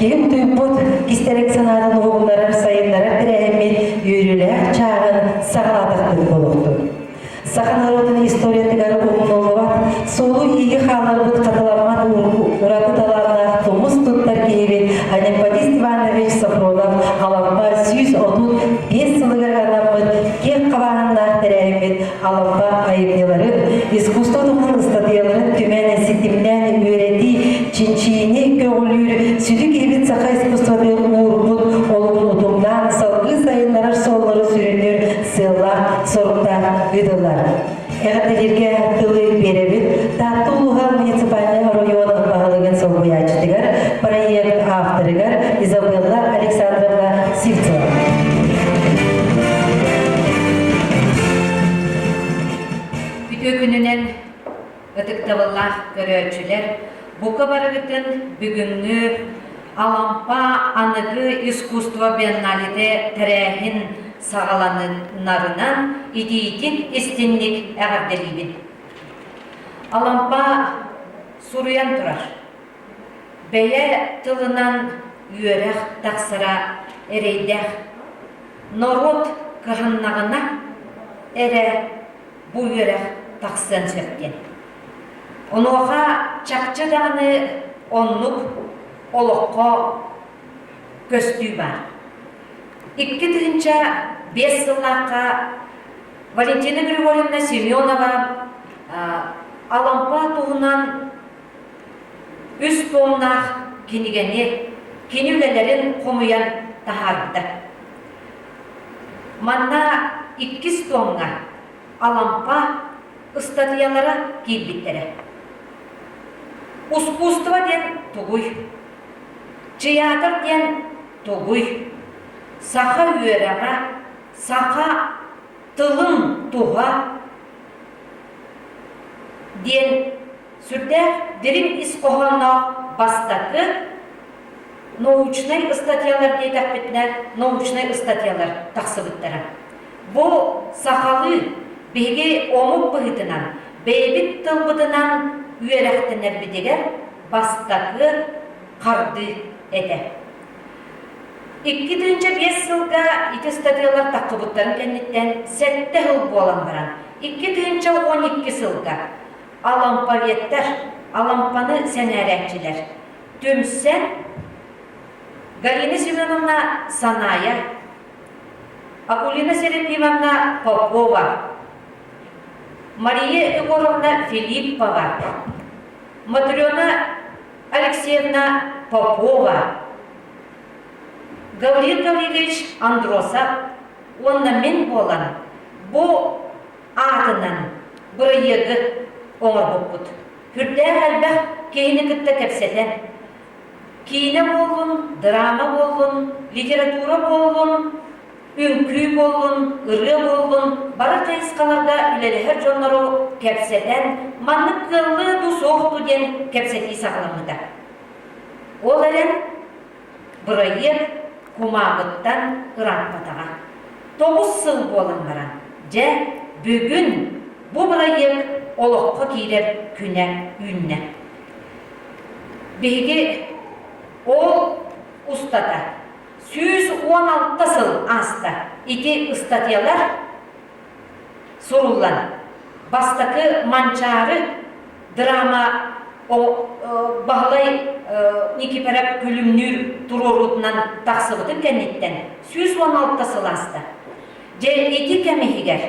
Киһи утуйбут кистэлэҥ санаатын уһугуннарар, сайыннарар тэрээһиммит үөрүүлээх чааһын саҕалаатахпыт буолуохтун. Саха норуотун историятыгар умнуллубат, суолу-ииги хаалларбыт хатыламмат ураты талааннаах тумус туттар киһибит Анемподист Иванович Софронов Алампа 135 сылыгар анаммыт киэҥ хабааһыннаах тэрээһиммит Алампа айымньыларын, искусство туһунан ыстатыйаларын түмэн, ситимнээн үөрэтии, чинчийиини көҕүлүүр сүдү киһибит саха искусствотыгар уурбут олугун утумнаан салгыы сайыннарар суоллары сүрүннүүр сыаллаах-соруктаах ыытыллар. Эҕэрдэлииргэ тылы биэрэбит Таатта улууһа муниципальнай оройуон баһылыгын солбуйааччытыгар, проект авторыгар Изабелла Александровна Сивцева. Үтүө күнүнэн ытыктабыллаах көрөөччүлэр, бука барыгытын бүгүҥҥү Алампа аныгы искусство биенналете тэрээһин саҕаланарынан итиитик истинник эҕэрдэлиибин. Алампа суруйан турар. Бэйэ тылынан үөрэх тахсара эрэйдээх. Норуот кыһаннаҕына эрэ бу үөрэх тахсыан сөп диэн. Онуоха чахчы даҕаны оннук олоххо көстүү баар. 2005 сыллаахха Валентина Григорьевна Семенова Алампа туһунан үс туомнаах кинигэни кини үлэлэрин хомуйан таһаарбыта. Манна иккис туомҥа Алампа ыстатыйалара киирбиттэрэ. Ускуустуба диэн тугуй? Тыйаатыр диэн тугуй? Саха үөрэҕэ, саха тылын туһа диэн сүрдээх дириҥ ис хоһоонноох бастакы научнай ыстатыйалар диэтэхпитинэ, научнай ыстатыйалар тахсыбыттара. Бу сахалыы биһиги омук быһыытынан бэйэбит тылбытынан үөрэхтэнэрбитигэр бастакы хардыы этэ. 2005 сылга ити ыстатыйалар таххыбыттарын кэнниттэн сэттэ сыл буолан баран, 2012 сылга аламповедтар, алампаны сэҥээрээччилэр түмсэн Галина Семеновна Саная, Акулина Серафимовна Попова, Мария Егоровна Филиппова, Матрена Алексеевна Попова, Гаврил Гаврильевич Андросов уонна мин буолан бу аатынан бырайыагы оҥорбуппут. Сүрдээх элбэх киһини кытта кэпсэтэн, киинэ буоллун, драма буоллун, литература буоллун, үҥкүү буоллун, ырыа буоллун, бары хайысхаларга үлэлэһэр дьоннору кэпсэтэн, маннык кыаллыа дуу, суох дуу диэн кэпсэтии саҕаламмыта. Ол эрэн бырайыак кумааҕыттан ырааппатаҕа. 9 сыл буолан баран, дьэ, бүгүн бу бырайыак олоххо киирэр күнэ үүннэ. Биһиги ол устата 116 сыл ааста. Ити ыстатыйалар суруллан, бастакы Манчаары драма Баһылай Никифоров Күлүмнүүр туруоруутунан тахсыбытын кэнниттэн 116 сыл ааста. Дьэ ити кэм иһигэр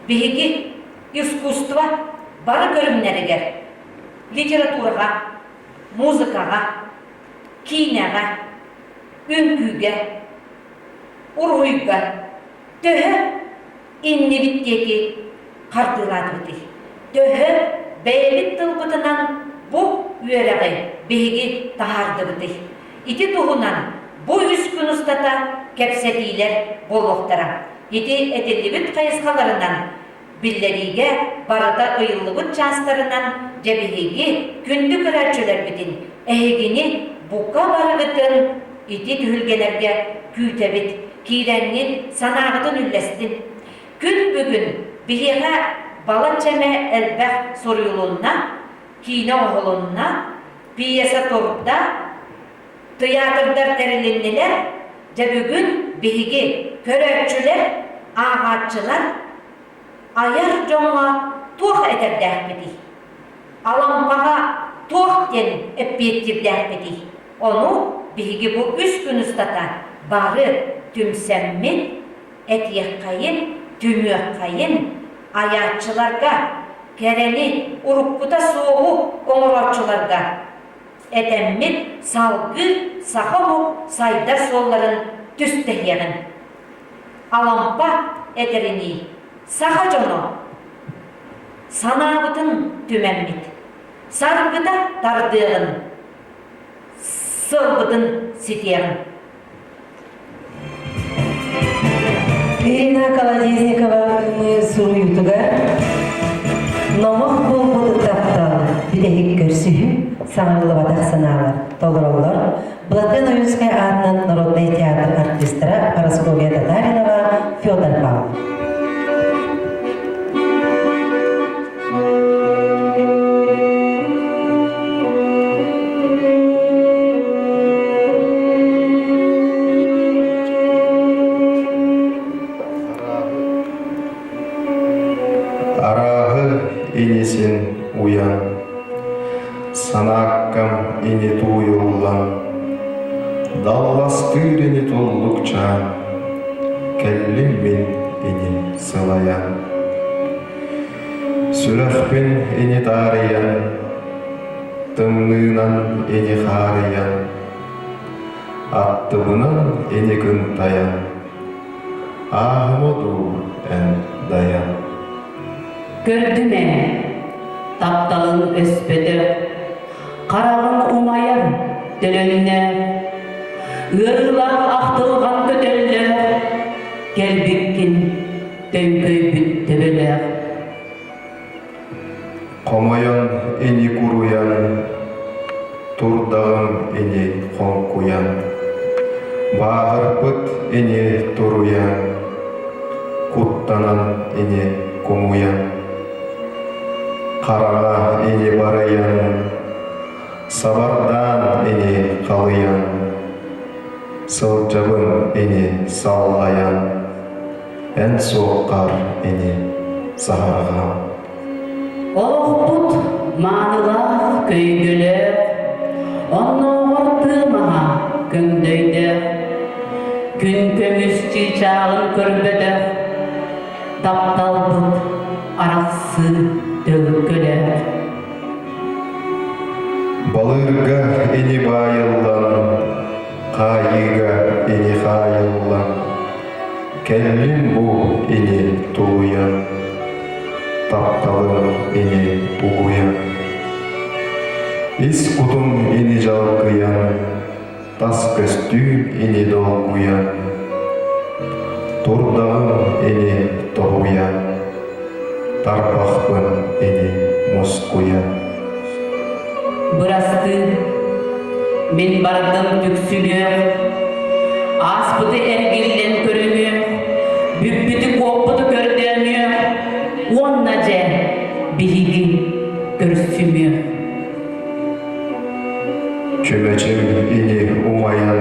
биһиги искусство бары көрүҥнэригэр литератураҕа, музыкаҕа, киинэҕэ, үҥкүүгэ, уруһуйга төһө иннибит диэки хардыылаатыбытый? Төһө бэйэбит тылбытынан бу үөрэҕи биһиги таһаардыбытый? Ити туһунан бу үс күн устата кэпсэтиилэр буолуохтара. Ити этиллибит хайысхаларынан биллэриигэ барыта ыйыллыбыт чаастарынан дьэ биһиги күндү көрөөччүлэрбитин эһигини бука барыгытын ити түһүлгэлэргэ күүтэбит, киирэҥҥит санааҕытын үллэстин. Күн бүгүн биһиэхэ балачча эмэ элбэх суруйулунна, киинэ оҥоһулунна, пьеса турда, Тыйаатырдар тэрилиннилэр, дьэ бүгүн биһиги көрөөччүлэр, ааҕааччылар айар дьоҥҥо туох этэрдээхпитий? Алампаҕа туох диэн эппиэттиирдээхпитий? Ону биһиги бу үс күн устата бары түмсэммит, этиэххэйин, түмүөххэйин, айааччыларга, кэрэни, уруккута суоҕу оҥорооччуларга этэммит салгыы саха омук сайдар суолларын түстэһиэҕин. Алампа этэринии саха дьоно санаабытын түмэммит, саргыта тардыаҕын, сылбытын ситиэҕин. Ирина Колодезникова суруйуутугар номох буолбут таптал бүтэһик көрсүһүү саҥарыллыбатах санаалар толороллор Былатыан Ойуунскай аатынан народнай театр артистара Парасковья Татаринова, Федор Павлов. Арааһы инисин уйан, санааккам ини тууйуллан, далластыыр ини туллукчаан, кэллим мин ини сылайан. Сүрэхпин ини таарыйан, тымныынан ини хаарыйан, аттыбынан ини кынтайан, ааһыма дуу эн дайан. Көрдүм эн, тапталыҥ өспөтөх, хараҕыҥ умайар төлөннөөх, ыарыылаах ахтылҕан көтөллөөх, кэлбиккин төҥкөйбүт төбөлөөх. Хомойон ини куруйан, турдаҕым ини хоҥкуйан, бааһырбыт ини туруйан, куттанан ини кумуйан, хараҕа ини барыйан, сабардаан ини халыйан, сылдьабын ини саллайан, эн суоххар ини саһарҕам. Олохпут маанылаах көйгөлөөх, оннооҕор тыа маһа көҥдөйдөөх, күн көмүс чыычааҕын көрбөтөх, тапталбыт арахсыы төлкөлөөх. Балыырга ини баайыллан, хаайыыга ини хаайыллан, Кэллим бу ини тулуйан, тапталым ини угуйан, Ис кутум ини дьалкыйан, тас көстүүм ини долгуйан, Турдаҕым ини тоһуйан, тарбахпын ини мускуйан. Бырастыы, мин бардым түксүлүөх, ааспыты эргиллэн көрүмүөх, бүппүтү куоппуту көрдөөмүөх уонна дьэ биһиги көрсүмүөх. Чүмэчим ини умайан,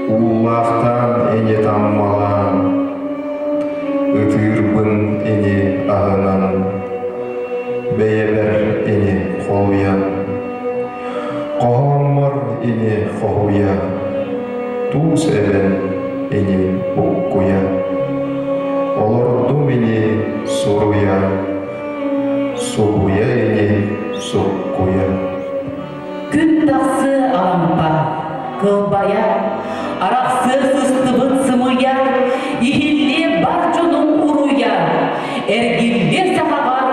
ууллаахтаан ини таммалаан, ытыырбын ини аһынан, бэйэбэр ини холуйан, хоһооммор ини хоһуйа, туус эбэн ини буккуйа, олордум ини суруйа, субуйа ини суккуйа. Күн тахсыа алампа, кылбайа, арахсыа сыстыбыт сымыйа, иһиллиэ бар дьонуҥ уруйа, эргиллиэ сахаҕар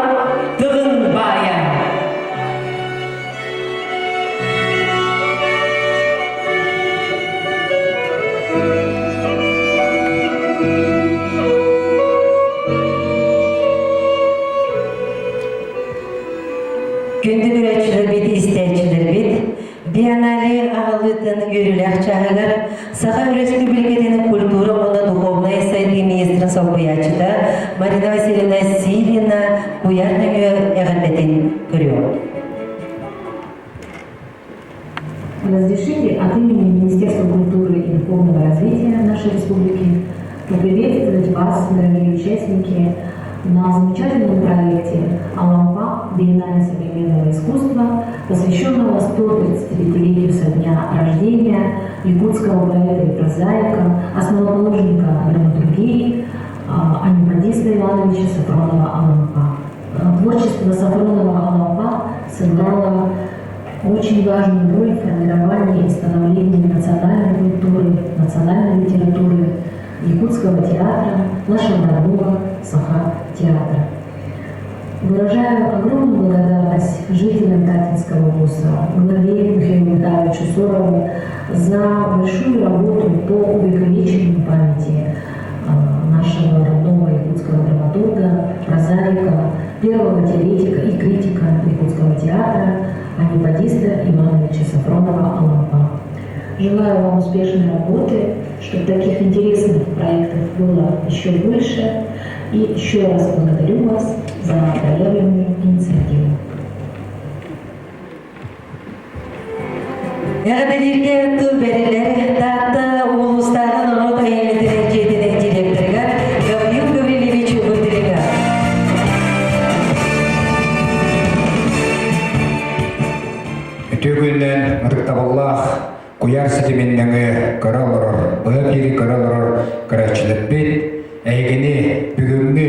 тылыҥ баайа. Күндү көрөөччүлэрбит, истээччилэрбит, Биеннале аҕалыытын үөрүүлээх чааһыгар Саха Өрөспүүбүлүкэтин культура уонна духовнай сайдыы министрин солбуйааччыта Марина Васильевна Силина куйаар нөҥүө эҕэрдэтин көрүөҕүҥ. Разрешите от имени Министерства культуры и духовного развития нашей республики поприветствовать вас, дорогие участники, на замечательном проекте «Алампа. Биеннале современного искусства», посвященного 135-летию со дня рождения якутского поэта и прозаика, основоположника драматургии Анемподиста Ивановича Сафронова-Алампа. Творчество Сафронова-Алампа сыграло очень важную роль в формировании и становлении национальной культуры, национальной литературы, якутского театра, нашего родного Саха-театра. Выражаю огромную благодарность жителям Таттинского вуза, главе Михаилу Михайловичу Сорову за большую работу по увековечению памяти нашего родного якутского драматурга, прозаика, первого теоретика и критика якутского театра Анемподиста Ивановича Сафронова-Алампа. Желаю вам успешной работы, чтобы таких интересных проектов было еще больше. И еще раз благодарю вас за проявленную инициативу. Эҕэрдэлииргэ тыл бэриллэр Таатта улуустааҕы норуот айымньытын дьиэтин директорыгар Гаврил Гаврильевич Бырдырига. Үтүө күнүнэн ытыктабыллаах куйаар ситимин нөҥүө көрө олорор, быһа биири көрө олорор көрөөччүлэрбит, эһигини бүгүҥҥү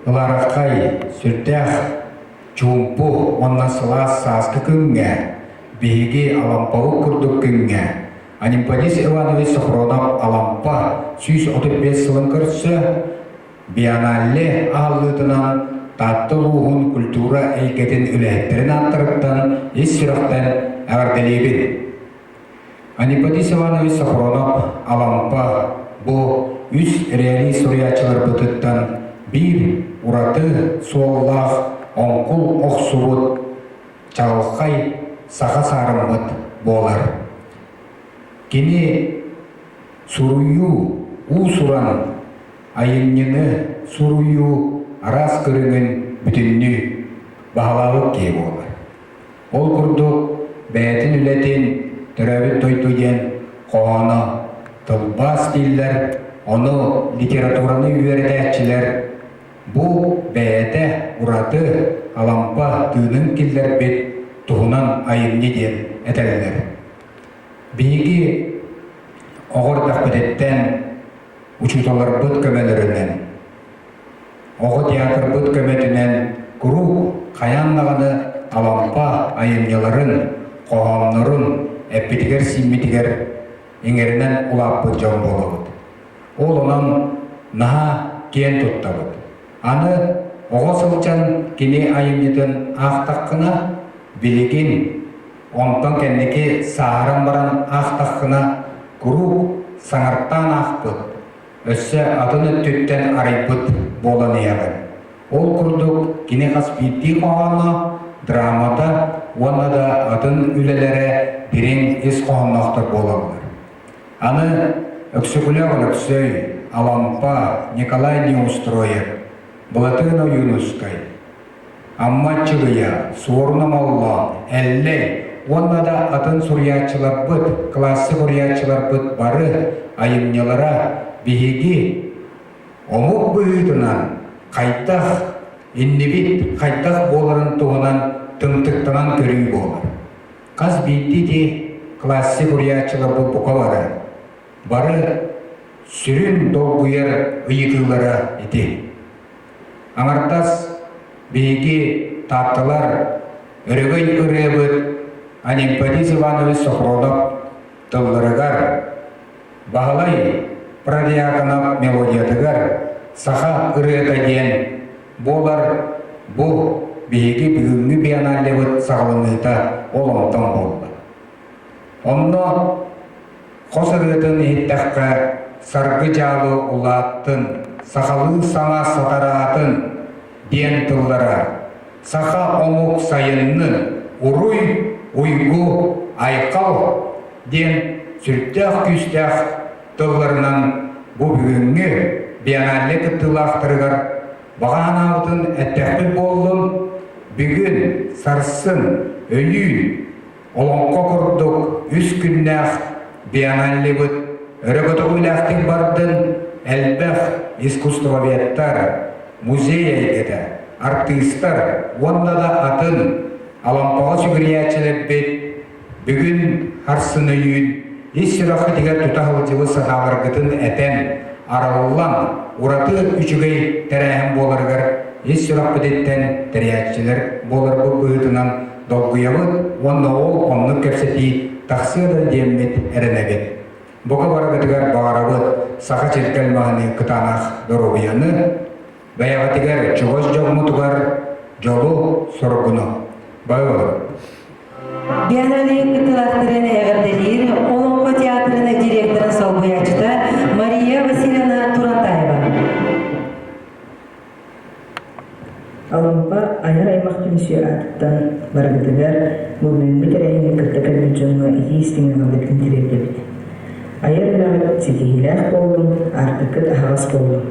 ылаараххай, сүрдээх чуумпу уонна сылаас сааскы күҥҥэ, биһиги Алампабыт курдук күҥҥэ, Анемподист Иванович Софронов Алампа 135 сылын көрсө Бианалле аһыллыытынан Таатта улууһун культура эйгэтин үлэһиттэрин ааттарыттан ис сүрэхтэн эҕэрдэлиибин. Анемподист Иванович Софронов Алампа бу үс реалист суруйааччыларбытыттан биир ураты суоллаах оҥкул охсубут чаҕылхай саха саарыммыт буолар. Кини суруйуу уус-уран айымньыны суруйуу араас көрүҥүн бүтүннүү баһылаабыт киһи буолар. Ол курдук, бэйэтин үлэтин «Төрөөбүт дойду» диэн хоһооно тылбаас дииллэр, ону литератураны үөрэтээччилэр бу бэйэтэ ураты Алампа тыынын киллэрбит туһунан айымньы диэн этэллэр. Биһиги оҕо эрдэхпититтэн учууталларбыт көмөлөрүнэн Оҕо театрбыт көмөтүнэн куруук хайаан даҕаны Алампа айымньыларын, хоһооннорун эппитигэр-сииммитигэр иҥэринэн улааппыт дьон буолабыт. Ол онон наһаа киэн туттабыт. Аны оҕо сылдьан кини айымньытын аахтаххына, билигин онтон кэнники сааһыран баран аахтаххына, куруук саҥартаан аахпыт, өссө атын өттүттэн арыйбыт буолан иһэҕин. Ол курдук кини хас биирдии хоһооно, драмата уонна да атын үлэлэрэ дириҥ ис хоһоонноохтор буолаллар. Аны Өксөкүлээх Өлөксөй, Алампа, Николай Неустроев, Былатыан Ойуунускай, Амма Аччыгыйа, Суоруна Моллоон, Эллэй уонна да атын суруйааччыларбыт, классик суруйааччыларбыт бары айымньылара биһиги омук быһыытынан хайдах иннибит хайдах буоларын туһунан тымтыктанан көрүү буолар. Хас биирдии ити классик суруйааччыларбыт бука бары бары сүрүн долгуйар ыйытыылара ити. Аҥардас биһиги Таатталар өрөгөй ырыабыт Анемподист Иванович Софронов тылларыгар, Баһылай Продьяконов мелодиятыгар «Саха ырыата» диэн буолар бу биһиги бүгүҥҥү биенналебыт саҕаланыыта ол онтон буолла. Онно Хос ырыатын иһиттэххэ, саргы дьаалы улааттын, сахалыы саҥа сатараатын диэн тыллара саха омук сайыннын, уруй, уйгу, айхал диэн сүрдээх күүстээх тылларынан бу бүгүҥҥү биеннале кыттыылаахтарыгар баҕа санаабытын эттэхпит буоллун, бүгүн, сарсын, өлүүн Олоҥхо курдук. үс күннээх бианаллибыт өрө көтөҕүүлээхтик бардын, элбэх искусствоведтар, музей эйгэтэ, артыыстар уонна да атын Алампаҕа сүгүрүйээччилэрбит бүгүн харсын өйүүн ис сүрэххитигэр тута сылдьыбыт санааларгытын этэн, арыллан, ураты үчүгэй тэрээһин буоларыгар ис сүрэхпититтэн тэрийээччилэр буоларбыт быһыытынан долгуйабыт уонна ол оннук кэпсэтии тахсыа да диэммит эрэнэбит. Бука барыгытыгар баҕарабыт саха чиркэл маһыныы кытаанах доруобуйаны, бэйэҕитигэр чугас дьоммутугар дьолу-соргуну. Бай олорун. Биеннале кыттыылаахтарын эҕэрдэлиир Олоҥхо театрын директорын солбуйааччыта Мария Васильевна Турантаева. Алампа айар аймах түмсүү аатыттан барыгытыгар бу бүгүҥҥү тэрээһиҥҥэ кытта кэлбит дьоҥҥо итии истиҥ эҕэрдэтин тириэрдэбит. Айар үлэҕит ситиһиилээх буоллун, аартыккыт аһаҕас буоллун.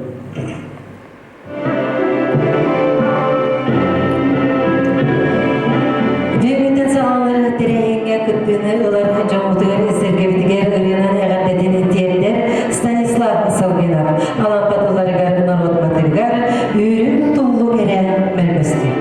Бүгүҥҥүттэн саҕаланар тэрээһиҥҥэ кыттыыны ылар дьоммутугар сэргэбитигэр ырыанан эҕэрдэтин тиэрдэр Станислав Саввинов Алампа тылларыгар норуот батырыгар Үүрүн туллук эрэ мөлбөстүү.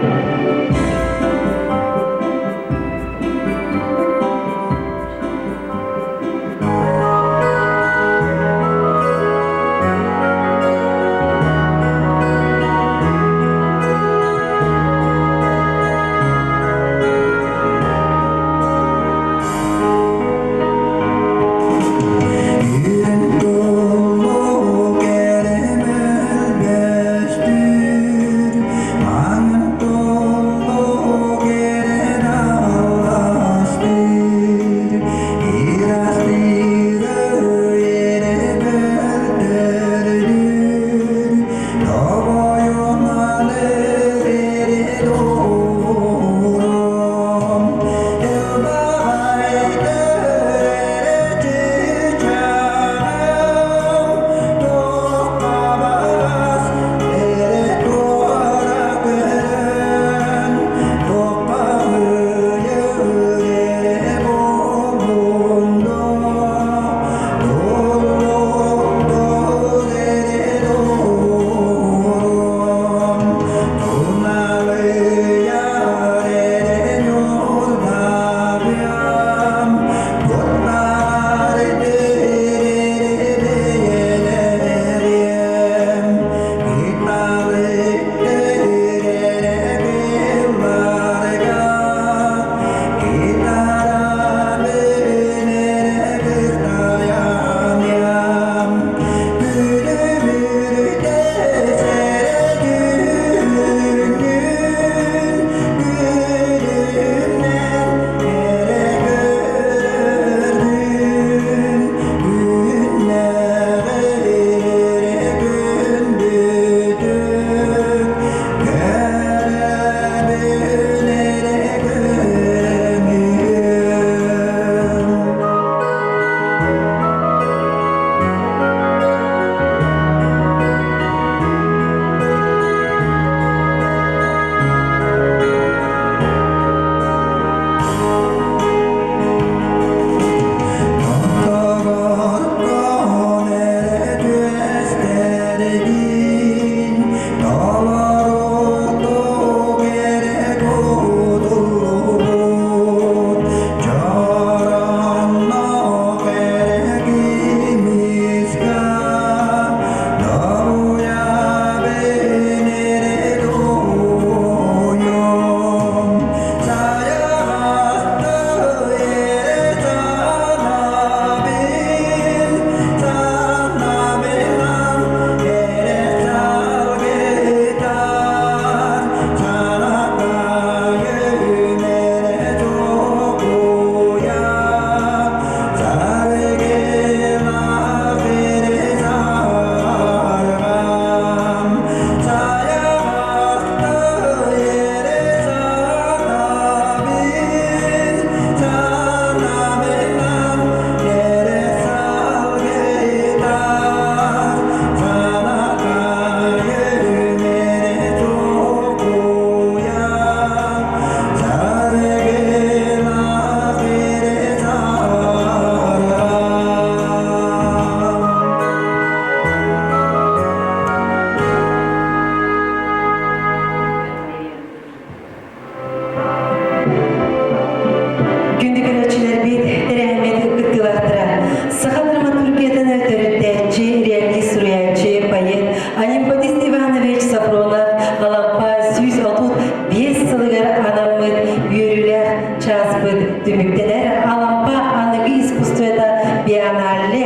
Бианалле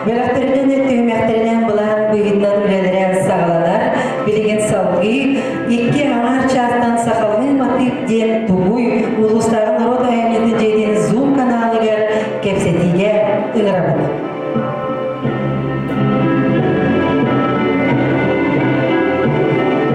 бөлөхтөрүнэн түһүмэхтэринэн былаан быһыытынан үлэлэрэ саҕаланар. Билигин салгыы икки аҥаар чаастан сахалыы матыып диэн тугуй улуустааҕы норуот айымньытын дьиэтин Zoom каналыгар кэпсэтиигэ ыҥырабыт.